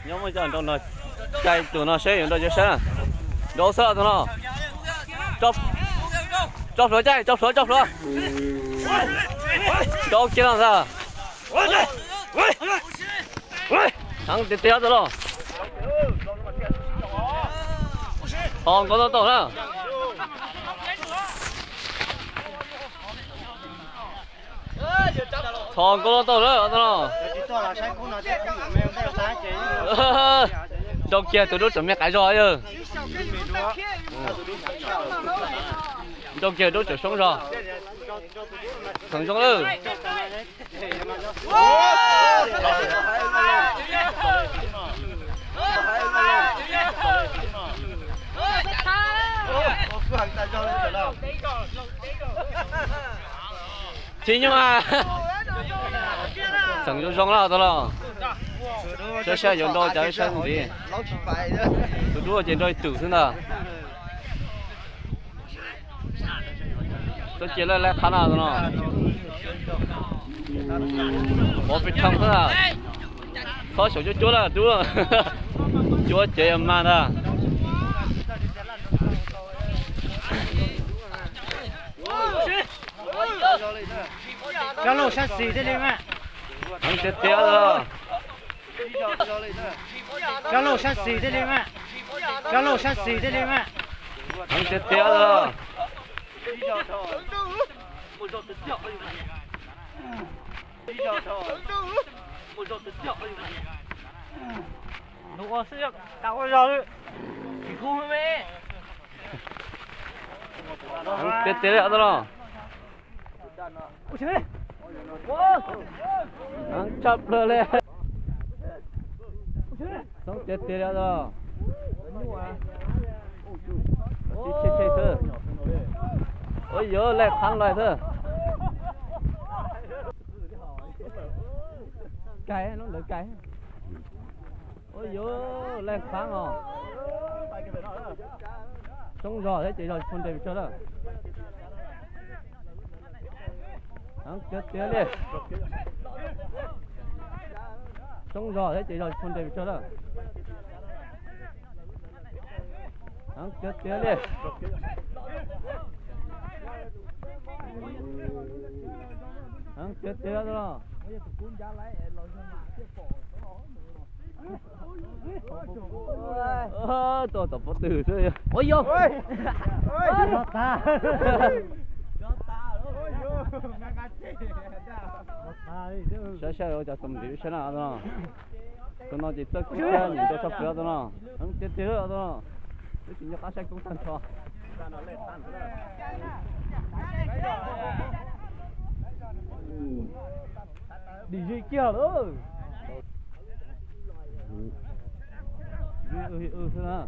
Nyob muaj cov nrau no, caij tus no seb yuav nrau cov sab na. Nrau xwb tus no. Tso plhuav caij, tso plhuav, tso plhuav. Nrau kiag no ntag. Heev tiag tiag tus no. Thov nkauj tau tau na. Thov nkauj tau tau na tus no. Nrau kiag tus dub tseem me qaib zog yawg. Nrau kiag dub tseem soob zog. Heev zoo lawm. Tsis nyuaj. Txheem zoo zoo lawm tus no. Saib saib yuav nrau cas ib sab ntxiv. Tus dub ces nrau ib tus xwb ntag. Txhob cia lawv laij qhab no tus no. Pov pes thawj xwb na. Txhob xyaum cuab cuab lawm dub. Cuab ces yog mag ntag. Cov laus sab xis thiaj li mas. Heev tiag tiag. Cov laus sab xis thiaj li mas. Cov laus sab xis thiaj li mas. Heev tiag tiag. Nws ua xwb, tas ua zog li. Tsis kub me. Heev tiag tiag li tus no. Heev tshaj plaws li. Heev tiag tiag li tus no. Tshe tshe xwb. Ua yuav laij qhab los xwb. Kais lub ntawd kais. Ua yuav laij qhab os. Soob zog thiab ces zog tsis tshua nres pes tsawg lawm. Heev tiag tiag li. Soob zog thiab ces zog tsis tshua nres pes tsawg lawm. Heev tiag tiag li. Heev tiag tiag li. Tuaj tom pob tw xwb. Ua yog. Saib saib ua cas txoos ntxiv saib na no. Tus no ces txawj kub nim rau sab plawv tus no. Heev tiag tiag tus no. Twb tsis nco qab saib koob tag nrho. Dim zis kiag lawm. Xwb na.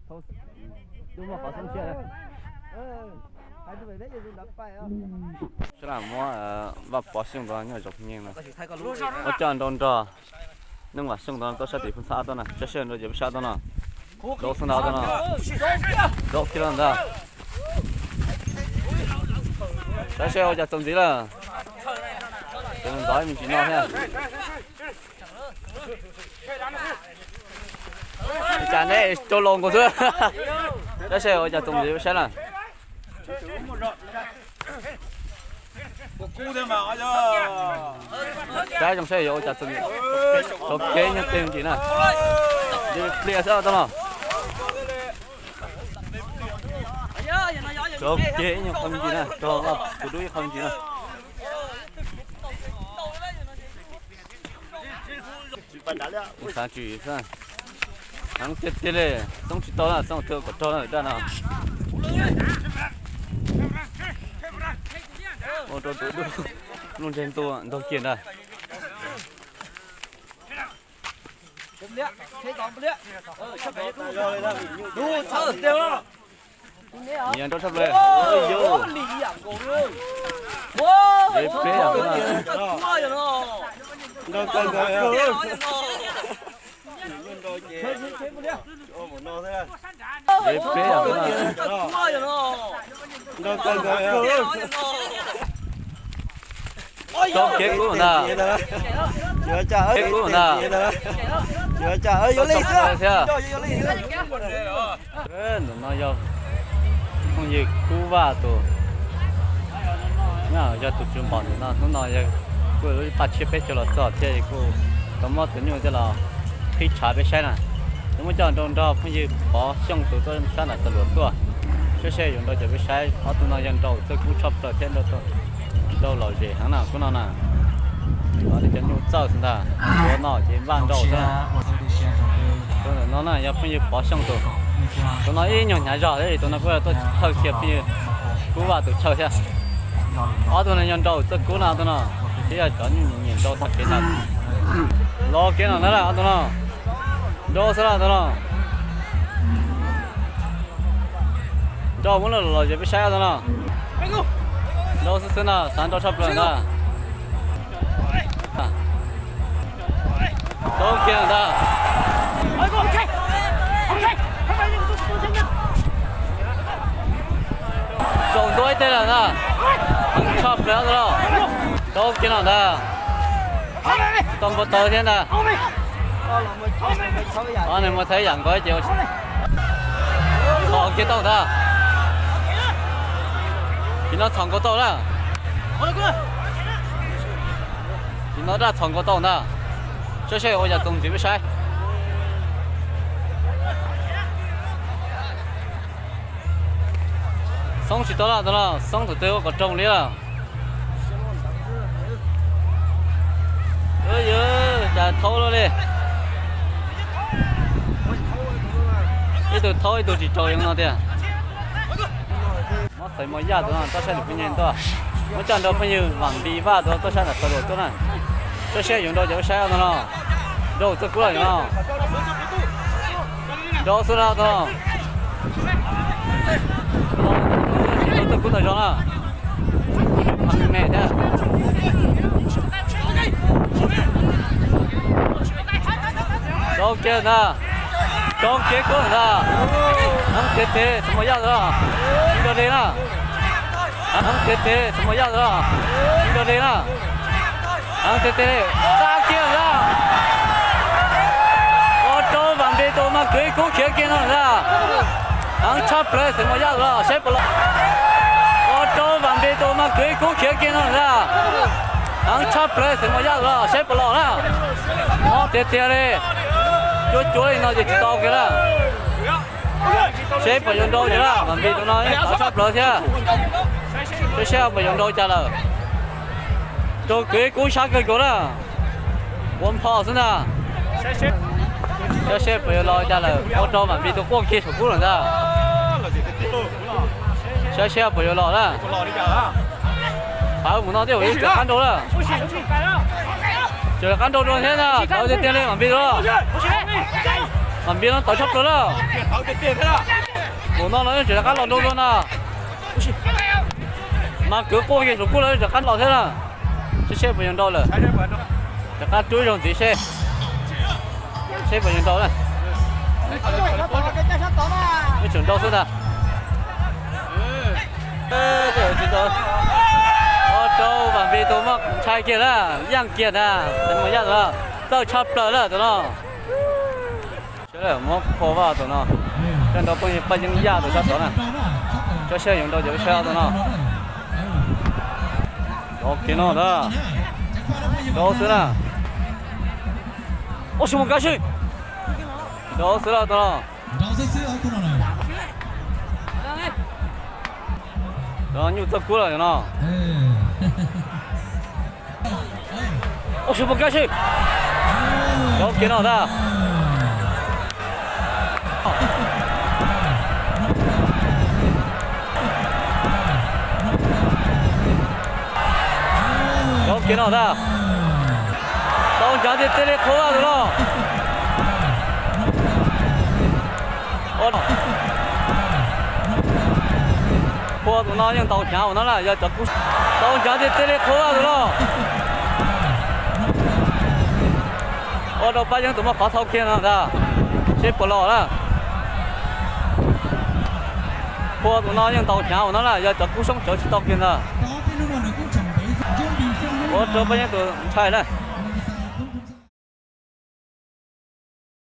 Thaum twb muaj qhov xoob siab. Sab na muab Vaj Pov Xyooj ntawd nyob Zoov Nyeej no. Ua coj nrau nrog Neej Vam Xyooj ntawd tuaj sab tim Phoo Txha tuaj na, saib seb nrau ces peb sab tuaj no. Rau xwb ntag tuaj no. Rau kiag ntag. Saib seb ua cas txuas ntxiv lawm. Tus ntawd me ntsis no thiab. Cas neb rau laus nkaus xwb. Saib seb ua cas txuas ntxiv saib na. Saib zoo saib yuav ua cas txuas ntxiv. Rau kev nyob tej me ntsis na. Plias xwb tuaj no. Rau kev ib nyuag qho me ntsis na, rau tus dub ib qho me ntsis na. Xav tsis xwb. Heev tiag tiag li, txoob tsis tau na, txoob twg kom raug na daj no. Ua rau tus dub lub ntseg ntuag ntaug kiag ntag. Yog nrau tshaj plaws. Peb yog. Peb yog. Tau kev kub ntag. Kev kub ntag. Thiab ntawm no yog phooj ywg Kub Vaj tus, yog tus tswv npom ntawm no. Hnub no yog kuj lub paj tshiab peb caug los txog thiab, kuj tau muab tus nyuj coj los qhib tshav peb saib na. Ces muab coj nrau nrog phooj ywg Pov Xyooj tus tuaj sab nram Xav Luas tuaj, saib seb yuav nrau cas peb saib. Ob tug no yog nrau txawj kub tshaj plaws thiab nrau, nrau lom zem heev na kub no na. Cov nyuj txawj xwb ntag, ua no ces npaj nrau xwb. Tus ntawm no na yog phooj ywg Pov Xyooj tus. Tus no ib nyuag hnyav zog thiab, tus no kuj yog tuaj thawj kiag phooj ywg Kub Vaj tus chaw thiab. Ob tug no yog nrau txawj kub no tus no, thiab yog cov nyuj nyiam nrau tag kev ntag. Los kev no na ob tug no. Nrau xwb na tus no. Nrau muab lub lom zem peb saib tus no. Nrau xwb xwb na, xav nrau tshaj plaws ntag. Tau kiag ntag. Tsaus ntuj ib teg lawm ntag. Heev tshaj plaws tus no. Tau kiag no ntag. Tau npua taws thiab ntag. Nws muaj thaib yam nkaus ces txhom kiag tau ntag. Tiv no txhom nkaus tau na. Tiv no daj txhom nkaus tau ntag. Saib seb ua yam txoos ntxiv peb saib. Xoob tsis tau lawm tus no, Xoob tus twg ua kom roog li lawm. Yog cas thaub luaj li. Ib tug thaub ib tug tsis raug li no tiag. Muab Xaiv Mos Yaj tus no tuaj saib tus phooj ywg tuaj. Muab coj nrau phooj ywg Vam Npis Vaj tus tuaj saib nram Xav Luas tuaj na. Saib seb yuav nrau cas peb saib tus no. Nrau txawj kub lawm no. Nrau xwb na tus no. Nrau txawj kub tau zoo na. Me thiab. Rau kiag ntag. Rau kiag kub ntag. Heev tiag tiag li Xaiv Mos Yaj tus no. Tsis nrog li na. Heev tiag tiag li Xaiv Mos Yaj tus no. Tsis nrog li na. Heev tiag tiag li. Tsa kiag ntag. Ua rau Vam Npis tus mas kwv ib kub khiav kiag no ntag. Heev tshaj plaws Xaiv Mos Yaj tus no, saib puas los. Ua rau Vam Npis tus mas kwv ib kub khiav kiag no ntag. Heev tshaj plaws Xaiv Mos Yaj tus no, saib puas los na. Mob tiag tiag li. Cuab cuab li no ces tsis tau kiag na. Saib puas yuav nrau cas na, Vam Npis tus no txawj tshaj plaws thiab. Saib seb puas yuav nrau cas lawm. Rau kwv ib kub sab kawg nkaus na. Ua npho xwb ntag. Saib seb puas yuav los cas lawm, ua rau Vam Npis tus quaj kiag saum kub lawm ntag. Saib seb puas yuav los na. Phav mus no thiab, tseem rov qab nrau na. Tseem rov qab nrau dua thiab ntag, tawv tiag tiag li Vam Npis no. Vam Npis no tawv tshaj plaws na. Mus no no tseem rov qab los nrau dua na. Mas kwv quaj kiag saum kub lawm, rov qab los thiab na. Saib seb puas yuav nrau lawm. Rov qab rub ib zaug ntxiv seb, seb puas yuav nrau na. Wb tseem nrau xwb ntag. Ua rau Vam Npis tus muaj ntshai kiag na, yaj kiag ntag, Xaiv Mos Yaj tus no, txawj tshaj plaws lawm tus no. Seb muab Qhua Vaj tus no, coj nrau phooj ywg Paj Yeeb Yaj tus sab tod na. Saib seb yuav nrau ces saib tus no. Nrau kiag no ntag. Nrau xwb na. Ua si mus kab si. Nrau xwb na tus no. Nyuj txawj kub lawm no. Ua si mus kab si. Nrau kiag no ntag. Nrau kiag no ntag. Tau ncav tiag tiag li Qhua Vaj tus no. Tus no yeej ntaus hnyav ua no na, yog cov kub ntaus hnyav tiag tiag li, qhua tus no. Ua rau Paj Yeeb tus muaj qhov thau kiag no ntag, seb puas los na. Qhua tus no yeej ntaus hnyav ua no na, yog cov kub soob tsawv tsis tau kiag ntag. Ua rau Paj Yeeb tus ntshai na.